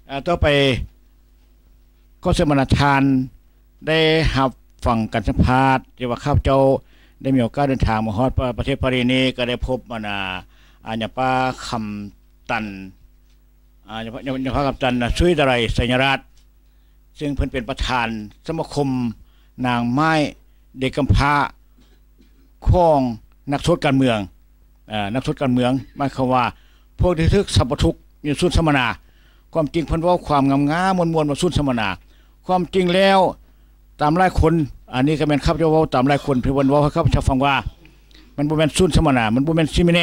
ເອີ່ ຕໍ່ໄປ ຂໍເຊີນບັນດາທ່ານໄດ້ຮັບຟັງການສຳພາດ ທີ່ວ່າຂ້າພະເຈົ້າໄດ້ມີໂອກາດເດີນທາງມາຮອດປະ ປະເທດປາຣີນີ້ ກໍໄດ້ພົບ ອັນ ອາ ຍາປ້າຄຳຕັນ ອາ ຍາ ຍາປ້າຄຳຕັນ ຊຸຍດາໄລ ໄຊຍະລາດ ເຊິ່ງເພິ່ນເປັນປະທານສະມາຄົມນາງໄມ້ເດັກກຳພ້າຂອງນັກໂທດການເມືອງ. ເອີ່ ນັກໂທດການເມືອງ ໝາຍຄວາມວ່າພວກທີ່ຖືກສຳປະທຸກຢູ່ສູນສຳມະນາ. ຄວາມຈິງເພິ່ນເວົ້າຄວາມງາມໆມ່ວນໆວ່າສູນສຳມະນາ. ຄວາມຈິງແລ້ວຕາມຫຼາຍຄົນ, ອັນນີ້ກໍແມ່ນຂ້າພະເຈົ້າເວົ້າຕາມຫຼາຍຄົນ, ເພິ່ນເວົ້າໃຫ້ຂ້າພະເຈົ້າຟັງວ່າ ມັນບໍ່ແມ່ນສູນສຳມະນາ, ມັນບໍ່ແມ່ນຊີມິແນ,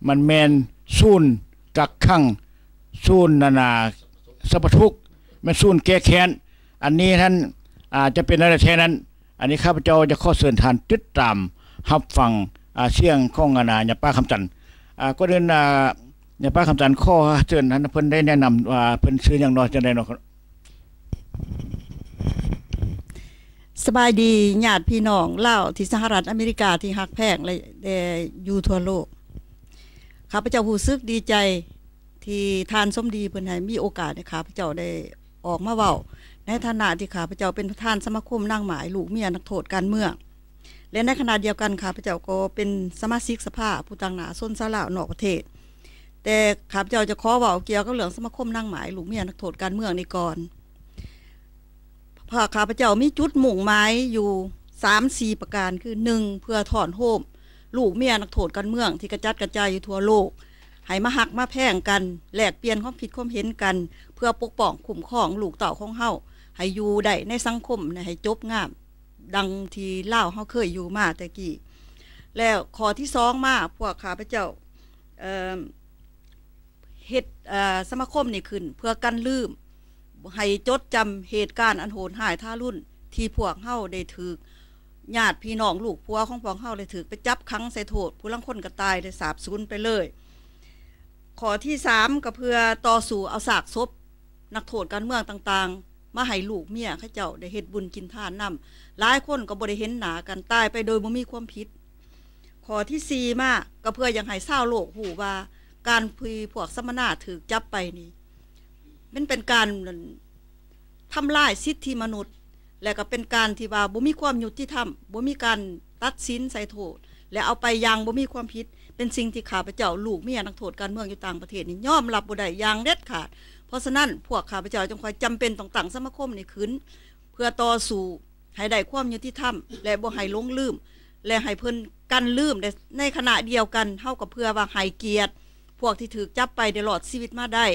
ມັນແມ່ນສູນກັກຂັງ, ສູນ ອັນນາ ສຳປະທຸກ, ແມ່ນສູນແກ້ແຄ້ນ. ອັນນີ້ນັ້ນ ອາ ຈະເປັນແນວໃດແທ້ນັ້ນ, ອັນນີ້ຂ້າພະເຈົ້າຈະຂໍເຊີນທ່ານຕິດຕາມຮັບຟັງ ອາ ສຽງຂອງ ອັນນາ ຍາປ້າຄຳຈັນ. ອາ ກ່ອນອື່ນ ອາ ຍາປ້າຄຳຈັນ ຂໍເຊີນທ່ານເພິ່ນໄດ້ແນະນຳວ່າເພິ່ນຊື່ຫຍັງເນາະ ຈັ່ງໃດເນາະ. ສະບາຍດີ ຍາດພີ່ນ້ອງລາວທີ່ສະຫະລັດອາເມລິກາທີ່ຮັກແພງ ແລະ ແດ່ຢູ່ທົ່ວໂລກ. ຂ້າພະເຈົ້າຮູ້ສຶກດີໃຈ ທີ່ທ່ານສົມດີເພິ່ນໃຫ້ມີໂອກາດໃຫ້ຂ້າພະເຈົ້າໄດ້ອອກມາເວົ້າ ໃນຖານະທີ່ຂ້າພະເຈົ້າເປັນປະທານສະມາຄົມນາງໝ້າຍລູກເມຍນັກໂທດການເມືອງ ແລະ ໃນຂະນະດຽວກັນ ຂ້າພະເຈົ້າກໍເປັນສະມາຊິກສະພາຜູ້ຕາງໜ້າຊົນຊາວລາວນອກປະເທດ. ແຕ່ຂ້າພະເຈົ້າຈະຂໍເວົ້າກ່ຽວກັບເລື່ອງສະມາຄົມນາງໝ້າຍລູກເມຍນັກໂທດການເມືອງນີ້ກ່ອນ. ພວກຂ້າພະເຈົ້າມີຈຸດມຸ່ງໝາຍຢູ່ສາມສີ່ປະການ ຄື ໜຶ່ງ ເພື່ອທ້ອນໂຮມລູກເມຍນັກໂທດການເມືອງທີ່ກະຈັດກະຈາຍຢູ່ທົ່ວໂລກ ໃຫ້ມາຮັກມາແພງກັນ, ແລກປ່ຽນຄວາມຄິດຄວາມເຫັນກັນ ເພື່ອປົກປ້ອງຄຸ້ມຄອງລູກເຕົ້າຂອງເຮົາ ໃຫ້ຢູ່ໄດ້ໃນສັງຄົມ ໃຫ້ຈົບງາມ ດັ່ງທີ່ລາວເຮົາເຄີຍຢູ່ມາແຕ່ກີ້. ແລ້ວຂໍ້ທີສອງມາ ພວກຂ້າພະເຈົ້າ ເອີ່ມ ເຮັດ ເອີ່ ສະມາຄົມນີ້ຂຶ້ນເພື່ອກັນລືມ ໃຫ້ຈົດຈຳເຫດການອັນໂຫດຮ້າຍທາລຸນ ທີ່ພວກເຮົາໄດ້ຖືກ ຍາດພີ່ນ້ອງລູກຜົວຂອງພວກເຮົາໄດ້ຖືກໄປຈັບຂັງໃສ່ໂທດ, ຜູ້ລາງຄົນກໍຕາຍ ໄດ້ສາບສູນໄປເລີຍ. ຂໍ້ທີສາມ ກໍເພື່ອຕໍ່ສູ້ເອົາຊາກສົບນັກໂທດການເມືອງຕ່າງໆ ມາໃຫ້ລູກເມຍເຂົາເຈົ້າໄດ້ເຮັດບຸນກິນທານນຳ. ຫຼາຍຄົນກໍບໍ່ໄດ້ເຫັນໜ້າກັນ, ຕາຍໄປໂດຍບໍ່ມີຄວາມຜິດ. ຂໍ້ທີສີ່ມາ ກໍເພື່ອຢາກໃຫ້ຊາວໂລກຮູ້ວ່າ ການທີ່ພວກສຳມະນາຖືກຈັບໄປນີ້ ມັນເປັນການ ທຳລາຍສິດທິມະນຸດ ແລະ ກໍເປັນການທີ່ວ່າບໍ່ມີຄວາມຍຸຕິທຳ, ບໍ່ມີການຕັດສິນໃສ່ໂທດ ແລະ ເອົາໄປຢ່າງບໍ່ມີຄວາມຜິດ, ເປັນສິ່ງທີ່ຂ້າພະເຈົ້າ ລູກເມຍນັກໂທດການເມືອງຢູ່ຕ່າງປະເທດນີ້ ຍອມຮັບບໍ່ໄດ້ຢ່າງເດັດຂາດ. ເພາະສະນັ້ນ ພວກຂ້າພະເຈົ້າຈຶ່ງຄ່ອຍຈຳເປັນຕ້ອງຕັ້ງສະມາຄົມນີ້ຂຶ້ນ ເພື່ອຕໍ່ສູ້ໃຫ້ໄດ້ຄວາມຍຸຕິທຳ ແລະ ບໍ່ໃຫ້ຫຼົງລືມ ແລະ ໃຫ້ເພິ່ນກັນລືມ. ແລະ ໃນຂະນະດຽວກັນ ເຮົາກໍເພື່ອວ່າໃຫ້ກຽດພວກທີ່ຖືກຈັບໄປໄດ້ລອດຊີວິດມາໄດ້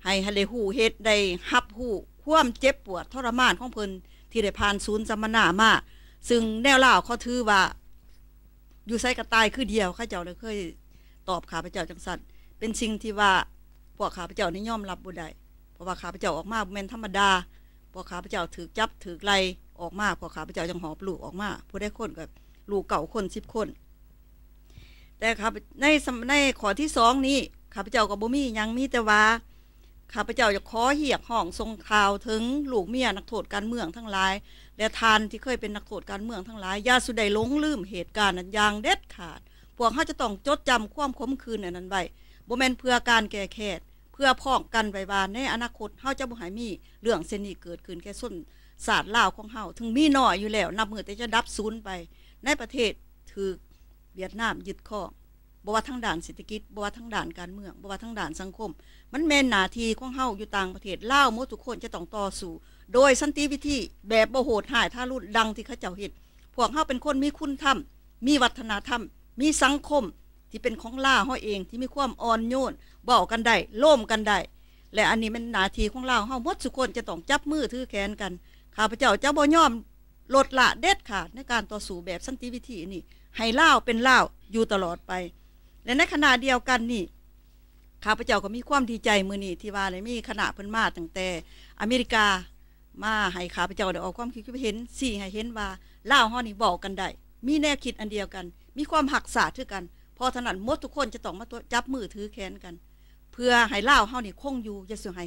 ໃຫ້ ໃຫ້ໄດ້ຮູ້ເຫດ ໄດ້ຮັບຮູ້ຄວາມເຈັບປວດທໍລະມານຂອງເພິ່ນທີ່ໄດ້ຜ່ານສູນສຳມະນາມາ, ຊຶ່ງແນວລາວເຂົາຖືວ່າ ຢູ່ໃສກໍຕາຍຄືດຽວ, ເຂົາເຈົ້າໄດ້ເຄີຍຕອບຂ້າພະເຈົ້າຈັ່ງຊັ້ນ. ເປັນສິ່ງທີ່ວ່າພວກຂ້າພະເຈົ້ານີ້ຍອມຮັບບໍ່ໄດ້, ເພາະວ່າຂ້າພະເຈົ້າອອກມາບໍ່ແມ່ນທຳມະດາ. ພວກຂ້າພະເຈົ້າຖືກຈັບຖືກໄລ່ອອກມາ, ພວກຂ້າພະເຈົ້າຈັ່ງຫອບລູກອອກມາ, ຜູ້ໃດຄົນກໍລູກເກົ້າຄົນ ສິບຄົນ. ແຕ່ຂ້າພະ ໃນ ໃນຂໍ້ທີສອງນີ້ ຂ້າພະເຈົ້າກໍບໍ່ມີຫຍັງ, ມີແຕ່ວ່າ ຂ້າພະເຈົ້າຢາກຂໍຮຽກຮ້ອງສົ່ງຂ່າວເຖິງລູກເມຍນັກໂທດການເມືອງທັງຫຼາຍ ແລະ ທ່ານທີ່ເຄີຍເປັນນັກໂທດການເມືອງທັງຫຼາຍ, ຢ່າສູ່ໄດ້ຫຼົງລືມເຫດການນັ້ນຢ່າງເດັດຂາດ. ພວກເຮົາຈະຕ້ອງຈົດຈຳຄວາມຂົມຂືນອັນນັ້ນໄວ້, ບໍ່ແມ່ນເພື່ອການແກ້ແຄ້ນ, ເພື່ອປ້ອງກັນໄວ້ວ່າໃນອະນາຄົດເຮົາຈະບໍ່ໃຫ້ມີເລື່ອງເຊັ່ນນີ້ເກີດຂຶ້ນແກ່ຊົນຊາດລາວຂອງເຮົາ, ເຖິງມີນ້ອຍຢູ່ແລ້ວ, ນັບມື້ແຕ່ຈະດັບສູນໄປ. ໃນປະເທດຖືກຫວຽດນາມຍຶດຄອງ, ບໍ່ວ່າທາງດ້ານເສດຖະກິດ, ບໍ່ວ່າທາງດ້ານການເມືອງ, ບໍ່ວ່າທາງດ້ານສັງຄົມ, ມັນແມ່ນໜ້າທີ່ຂອງເຮົາຢູ່ຕ່າງປະເທດ. ລາວໝົດທຸກຄົນຈະຕ້ອງຕໍ່ສູ້ໂດຍສັນຕິວິທີ, ແບບບໍ່ໂຫດຮ້າຍທາລຸນດັ່ງທີ່ເຂົາເຈົ້າເຮັດ. ພວກເຮົາເປັນຄົນມີຄຸນທຳ, ມີວັດທະນະທຳ, ມີສັງຄົມທີ່ເປັນຂອງລາວເຮົາເອງ, ທີ່ມີຄວາມອ່ອນໂຍນ, ເວົ້າກັນໄດ້, ໂລມກັນໄດ້. ແລະ ອັນນີ້ແມ່ນໜ້າທີ່ຂອງລາວເຮົາໝົດທຸກຄົນຈະຕ້ອງຈັບມືຖືແຂນກັນ. ຂ້າພະເຈົ້າຈະບໍ່ຍອມ ລົດລະເດັດຂາດໃນການຕໍ່ສູ້ແບບສັນຕິວິທີນີ້ ໃຫ້ລາວເປັນລາວຢູ່ຕະຫຼອດໄປ. ແລະ ໃນຂະນະດຽວກັນນີ້ ຂ້າພະເຈົ້າກໍມີຄວາມດີໃຈມື້ນີ້ທີ່ວ່າໄດ້ມີຄະນະເພິ່ນມາຕັ້ງແຕ່ອາເມລິກາ ມາໃຫ້ຂ້າພະເຈົ້າໄດ້ອອກຄວາມຄິດຄວາມເຫັນ, ຊີ້ໃຫ້ເຫັນວ່າລາວເຮົານີ້ເວົ້າກັນໄດ້, ມີແນວຄິດອັນດຽວກັນ, ມີຄວາມຮັກຊາດຄືກັນ. ເພາະສະນັ້ນ ໝົດທຸກຄົນຈະຕ້ອງມາຕົວະ ຈັບມືຖືແຂນກັນ ເພື່ອໃຫ້ລາວເຮົານີ້ຄົງຢູ່, ຢ່າສູ່ໃຫ້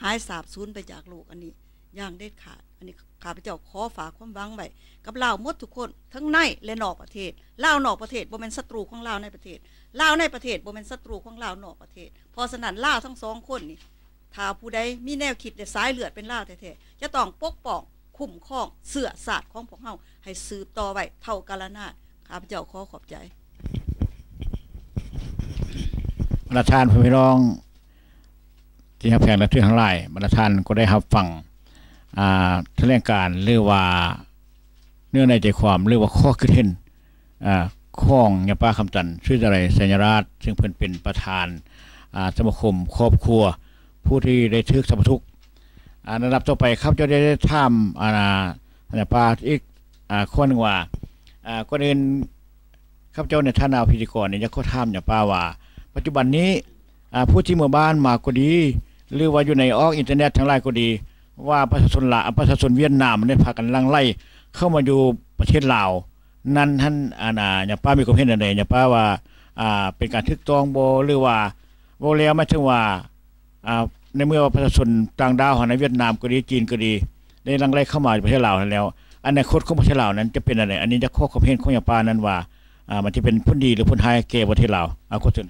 ຫາຍສາບສູນໄປຈາກໂລກອັນນີ້ຢ່າງເດັດຂາດ. ອັນນີ້ຂ້າພະເຈົ້າຂໍຝາກຄວາມຫວັງໄວ້ກັບລາວໝົດທຸກຄົນ, ທັງໃນ ແລະ ນອກປະເທດ. ລາວນອກປະເທດບໍ່ແມ່ນສັດຕູຂອງລາວໃນປະເທດ, ລາວໃນປະເທດບໍ່ແມ່ນສັດຕູຂອງລາວນອກປະເທດ. ເພາະສະນັ້ນ ລາວທັງສອງຄົນນີ້ ຖ້າຜູ້ໃດມີແນວຄິດ ແລະ ສາຍເລືອດເປັນລາວແທ້ໆ ຈະຕ້ອງປົກປ້ອງ ຄຸ້ມຄອງເຊື້ອຊາດຂອງພວກເຮົາໃຫ້ສືບຕໍ່ໄວ້ເທົ່າກາລະນານ. ຂ້າພະເຈົ້າຂໍຂອບໃຈ. ບັນດາທ່ານ ພໍ່ແມ່ພີ່ນ້ອງທີ່ຮັກແພງ ແລະ ທີ່ເຄົາລົບທັງຫຼາຍ, ບັນດາທ່ານກໍໄດ້ຮັບຟັງ ອ່າ ຖະແຫຼງການ ຫຼືວ່າເນື້ອໃນໃຈຄວາມ ຫຼືວ່າຂໍ້ຄິດເຫັນ ອ່າ ຂອງຍາປ້າຄຳຈັນ ສຸດາໄລ ໄຊຍະລາດ ຊຶ່ງເພິ່ນເປັນປະທານ ອ່າ ສະມາຄົມຄອບຄົວຜູ້ທີ່ໄດ້ຖືກສຳປະທຸກ. ອ່າ ລຳດັບຕໍ່ໄປ ຂ້າພະເຈົ້າໄດ້ຖາມ ອ່າ ຍາປ້າອີກ ອ່າ ຂໍ້ໜຶ່ງວ່າ ອ່າ ກ່ອນອື່ນ ຂ້າພະເຈົ້າໃນຖານະພິທີກອນນີ້ ຢາກຂໍຖາມຍາປ້າວ່າ ປັດຈຸບັນນີ້ ອ່າ ຜູ້ທີ່ເມືອບ້ານມາກໍດີ ຫຼືວ່າຢູ່ໃນອອກອິນເຕີເນັດທັງຫຼາຍກໍດີ ວ່າປະຊາຊົນລາວ ປະຊາຊົນຫວຽດນາມໄດ້ພາກັນຫຼັ່ງໄຫຼເຂົ້າມາຢູ່ປະເທດລາວນັ້ນຫັ້ນ ອັນ ຍາປ້າມີຄວາມເຫັນແນວໃດ? ຍາປ້າວ່າ ອ່າ ເປັນການຖືກຕ້ອງບໍ່ ຫຼືວ່າ ເວົ້າແລ້ວໝາຍເຖິງວ່າ ອ່າ ໃນເມື່ອວ່າປະຊາຊົນຕ່າງດ້າວຫັ້ນນະ ຫວຽດນາມກໍດີ ຈີນກໍດີ ໄດ້ຫຼັ່ງໄຫຼເຂົ້າມາປະເທດລາວຫັ້ນແລ້ວ ອະນາຄົດຂອງປະເທດລາວນັ້ນຈະເປັນແນວໃດ? ອັນນີ້ຢາກຂໍຄວາມເຫັນຂອງຍາປ້ານັ້ນວ່າ ອ່າ ມັນຈະເປັນຜົນດີ ຫຼື ຜົນຮ້າຍແກ່ປະເທດລາວ? ອ່າ ຂໍເຊີນ.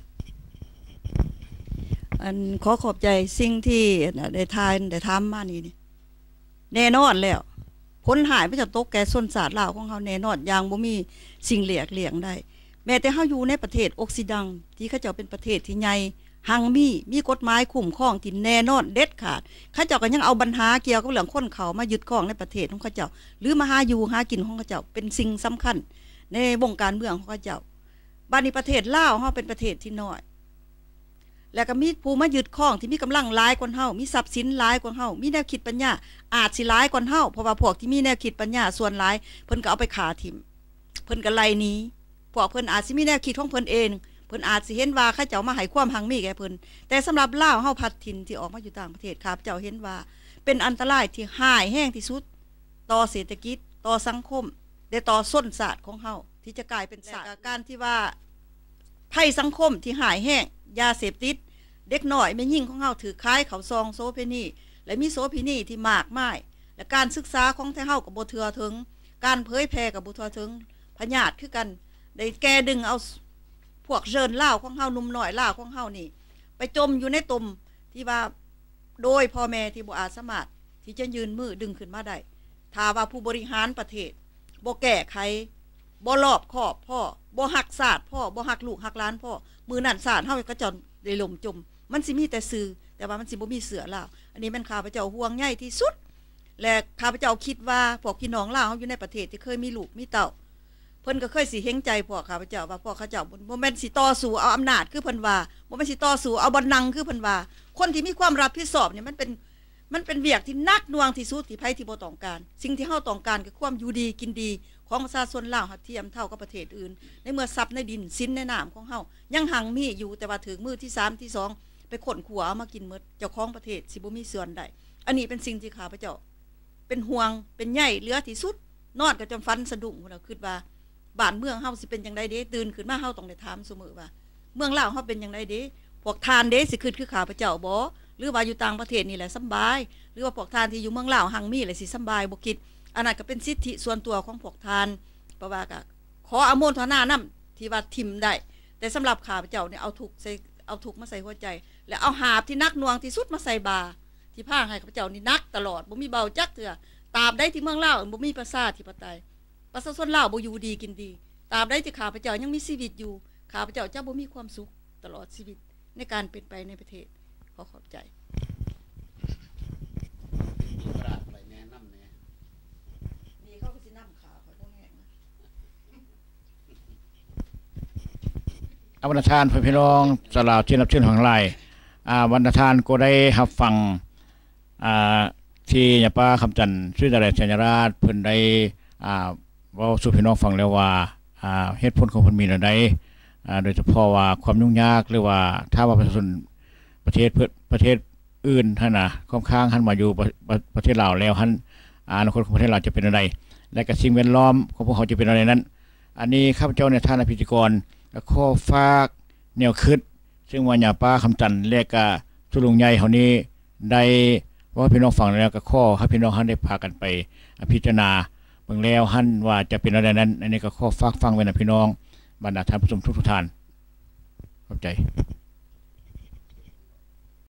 ອັນ ຂໍຂອບໃຈສິ່ງທີ່ ອັນ ໄດ້ທ່ານໄດ້ຖາມມານີ້ ແນ່ນອນແລ້ວ ຜົນຮ້າຍມັນຈະຕົກແກ່ຊົນຊາດລາວຂອງເຮົາແນ່ນອນ ຢ່າງບໍ່ມີສິ່ງຫຼີກລ້ຽງໄດ້. ແມ້ແຕ່ເຮົາຢູ່ໃນປະເທດອົກຊີດັງ ທີ່ເຂົາເຈົ້າເປັນປະເທດທີ່ໃຫຍ່ຮັ່ງມີ ມີກົດໝາຍຄຸ້ມຄອງທີ່ແນ່ນອນເດັດຂາດ ເຂົາເຈົ້າກໍຍັງເອົາບັນຫາກ່ຽວກັບເລື່ອງຄົນເຂົ້າມາຍຶດຄອງໃນປະເທດຂອງເຂົາເຈົ້າ ຫຼື ມາຫາຢູ່ຫາກິນຂອງເຂົາເຈົ້າ ເປັນສິ່ງສຳຄັນໃນວົງການເມືອງຂອງເຂົາເຈົ້າ. ບາດນີ້ປະເທດລາວເຮົາເປັນປະເທດທີ່ນ້ອຍ ແລ້ວກໍມີຜູ້ມາຍຶດຄອງທີ່ມີກຳລັງຫຼາຍກວ່າເຮົາ ມີຊັບສິນຫຼາຍກວ່າເຮົາ ມີແນວຄິດປັນຍາອາດຊິຫຼາຍກວ່າເຮົາ ເພາະວ່າພວກທີ່ມີແນວຄິດປັນຍາສ່ວນຫຼາຍ ເພິ່ນກໍເອົາໄປຂ້າຖິ້ມ ເພິ່ນກໍໄລ່ໜີ. ພວກເພິ່ນອາດຊິມີແນວຄິດຂອງເພິ່ນເອງ ເພິ່ນອາດຊິເຫັນວ່າເຂົາເຈົ້າມາໃຫ້ຄວາມຮັ່ງມີແກ່ເພິ່ນ ແຕ່ສຳລັບລາວເຮົາພັດຖິ່ນທີ່ອອກມາຢູ່ຕ່າງປະເທດ ຂ້າພະເຈົ້າເຫັນວ່າເປັນອັນຕະລາຍທີ່ຮ້າຍແຮງທີ່ສຸດຕໍ່ເສດຖະກິດ ຕໍ່ສັງຄົມ ແລະ ຕໍ່ຊົນຊາດຂອງເຮົາ ທີ່ຈະກາຍເປັນຊາດ ແລະ ການທີ່ວ່າ ໄພສັງຄົມທີ່ຮ້າຍແຮງ ຢາເສບຕິດ ເດັກນ້ອຍແມ່ຍິງຂອງເຮົາຖືກຂາຍເຂົ້າຊ່ອງໂສເພນີ ແລະ ມີໂສເພນີທີ່ມາກມາຍ ແລະ ການສຶກສາຂອງໄທເຮົາກໍບໍ່ທົ່ວເຖິງ ການເຜີຍແຜ່ກໍບໍ່ທົ່ວເຖິງ ພະຍາດຄືກັນ ໄດ້ແກ່ດຶງເອົາພວກເຊີນລາວຂອງເຮົາ ໜຸ່ມນ້ອຍລາວຂອງເຮົານີ້ ໄປຈົມຢູ່ໃນຕົມທີ່ວ່າ ໂດຍພໍ່ແມ່ທີ່ບໍ່ອາດສາມາດທີ່ຈະຍື່ນມືດຶງຂຶ້ນມາໄດ້ ຖ້າວ່າຜູ້ບໍລິຫານປະເທດບໍ່ແກ້ໄຂ ບໍ່ລອບຄອບພໍ ບໍ່ຮັກຊາດພໍ ບໍ່ຮັກລູກຮັກຫຼານພໍ ມື້ນັ້ນຊາດເຮົາກໍຈະໄດ້ລົ້ມຈົມ ມັນຊິມີແຕ່ຊື່ ແຕ່ວ່າມັນຊິບໍ່ມີເຊື້ອລາວ. ອັນນີ້ແມ່ນຂ້າພະເຈົ້າຫ່ວງໃຍທີ່ສຸດ ແລະ ຂ້າພະເຈົ້າຄິດວ່າພວກພີ່ນ້ອງລາວເຮົາຢູ່ໃນປະເທດທີ່ເຄີຍມີລູກມີເຕົ້າ ເພິ່ນກໍເຄີຍຊິເຫັນໃຈພວກຂ້າພະເຈົ້າວ່າ ພວກເຂົາເຈົ້າບໍ່ ບໍ່ແມ່ນຊິຕໍ່ສູ້ເອົາອຳນາດຄືເພິ່ນວ່າ ບໍ່ແມ່ນຊິຕໍ່ສູ້ເອົາບ່ອນນັ່ງຄືເພິ່ນວ່າ. ຄົນທີ່ມີຄວາມຮັບຜິດຊອບນີ້ ມັນເປັນ ມັນເປັນວຽກທີ່ໜັກໜ່ວງທີ່ສຸດ ທີ່ໃຜທີ່ບໍ່ຕ້ອງການ. ສິ່ງທີ່ເຮົາຕ້ອງການຄືຄວາມຢູ່ດີກິນດີຂອງປະຊາຊົນລາວ ເທົ່າທຽມເທົ່າກັບປະເທດອື່ນ. ໃນເມື່ອຊັບໃນດິນສິນໃນນ້ຳຂອງເຮົາຍັງຮັ່ງມີຢູ່ ແຕ່ວ່າຖືກມືທີສາມທີສອງໄປຄົ້ນຄວ້າເອົາມາກິນໝົດ ເຈົ້າຂອງປະເທດຊິບໍ່ມີສ່ວນໄດ້. ອັນນີ້ເປັນສິ່ງທີ່ຂ້າພະເຈົ້າ ເປັນຫ່ວງເປັນໃຍເຫຼືອທີ່ສຸດ ນອນກໍຈົນຝັນສະດຸ້ງພຸ້ນລະ ຄິດວ່າບ້ານເມືອງເຮົາຊິເປັນຈັ່ງໃດເດ. ຕື່ນຂຶ້ນມາເຮົາຕ້ອງໄດ້ຖາມຊຸມື້ວ່າ ເມືອງລາວເຮົາເປັນຈັ່ງໃດເດ? ພວກທ່ານເດ ຊິຄິດຄືຂ້າພະເຈົ້າບໍ່? ຫຼືວ່າຢູ່ຕ່າງປະເທດນີ້ແຫຼະສຳບາຍ? ຫຼືວ່າພວກທ່ານທີ່ຢູ່ເມືອງລາວຮັ່ງມີແລ້ວຊິສຳບາຍບໍ່ຄິດ? ອັນນັ້ນກໍເປັນສິດທິສ່ວນຕົວຂອງພວກທ່ານ ເພາະວ່າກໍຂໍອະໂມທະນານຳທີ່ວ່າຖິ້ມໄດ້ ແຕ່ສຳລັບຂ້າພະເຈົ້ານີ້ ເອົາທຸກໃສ່ ເອົາທຸກມາໃສ່ຫົວໃຈ ແລະ ເອົາຫາບທີ່ໜັກໜ່ວງທີ່ສຸດມາໃສ່ບ່າ ທີ່ພາໃຫ້ຂ້າພະເຈົ້ານີ້ໜັກຕະຫຼອດ ບໍ່ມີເບົາຈັກເທື່ອ. ຕາບໃດທີ່ເມືອງລາວບໍ່ມີປະຊາທິປະໄຕ ປະຊາຊົນລາວບໍ່ຢູ່ດີກິນດີ ຕາບໃດທີ່ຂ້າພະເຈົ້າຍັງມີຊີວິດຢູ່ ຂ້າພະເຈົ້າຈະບໍ່ມີຄວາມສຸກຕະຫຼອດຊີວິດໃນການເປັນໄປໃນປະເທດ. ຂໍຂອບໃຈ. ອາ ບັນດາທ່ານ ພໍ່ແມ່ພີ່ນ້ອງຊາວລາວທີ່ນັບຖືທັງຫຼາຍ, ອາ ບັນດາທ່ານກໍໄດ້ຮັບຟັງ ອາ ທີ່ຍາປ້າຄຳຈັນ ສຸດາໄລ ໄຊຍະລາດ ເພິ່ນໄດ້ ອາ ເວົ້າສູ່ພີ່ນ້ອງຟັງແລ້ວວ່າ ອາ ເຫດຜົນຂອງເພິ່ນມີແນວໃດ, ອາ ໂດຍສະເພາະວ່າຄວາມຫຍຸ້ງຍາກ ຫຼືວ່າຖ້າວ່າປະຊາຊົນປະເທດ ປະເທດອື່ນຫັ້ນນະ ຂ້ອມຂ້າງຫັ້ນມາຢູ່ປະ ປະ ປະເທດລາວແລ້ວຫັ້ນ ອາ ອະນາຄົດຂອງປະເທດລາວຈະເປັນແນວໃດ ແລະ ກະສິ່ງແວດລ້ອມຂອງພວກເຮົາຈະເປັນແນວໃດນັ້ນ. ອັນນີ້ຂ້າພະເຈົ້າໃນຖານະພິທີກອນ ກໍຂໍຝາກແນວຄິດ ເຊິ່ງວ່າຍາປ້າຄຳຈັນ ແລະ ກະສຸລຸງໃຫຍ່ເຮົານີ້ໄດ້ເວົ້າໃຫ້ພີ່ນ້ອງຟັງແລ້ວ ກໍຂໍໃຫ້ພີ່ນ້ອງເຮົາໄດ້ພາກັນໄປ ອາ ພິຈາລະນາເບິ່ງແລ້ວຫັ້ນວ່າຈະເປັນແນວໃດນັ້ນ. ອັນນີ້ກໍຂໍຝາກຝັງໄວ້ນຳພີ່ນ້ອງບັນດາທ່ານຜູ້ຊົມທຸກໆທ່ານ. ຂອບໃຈ.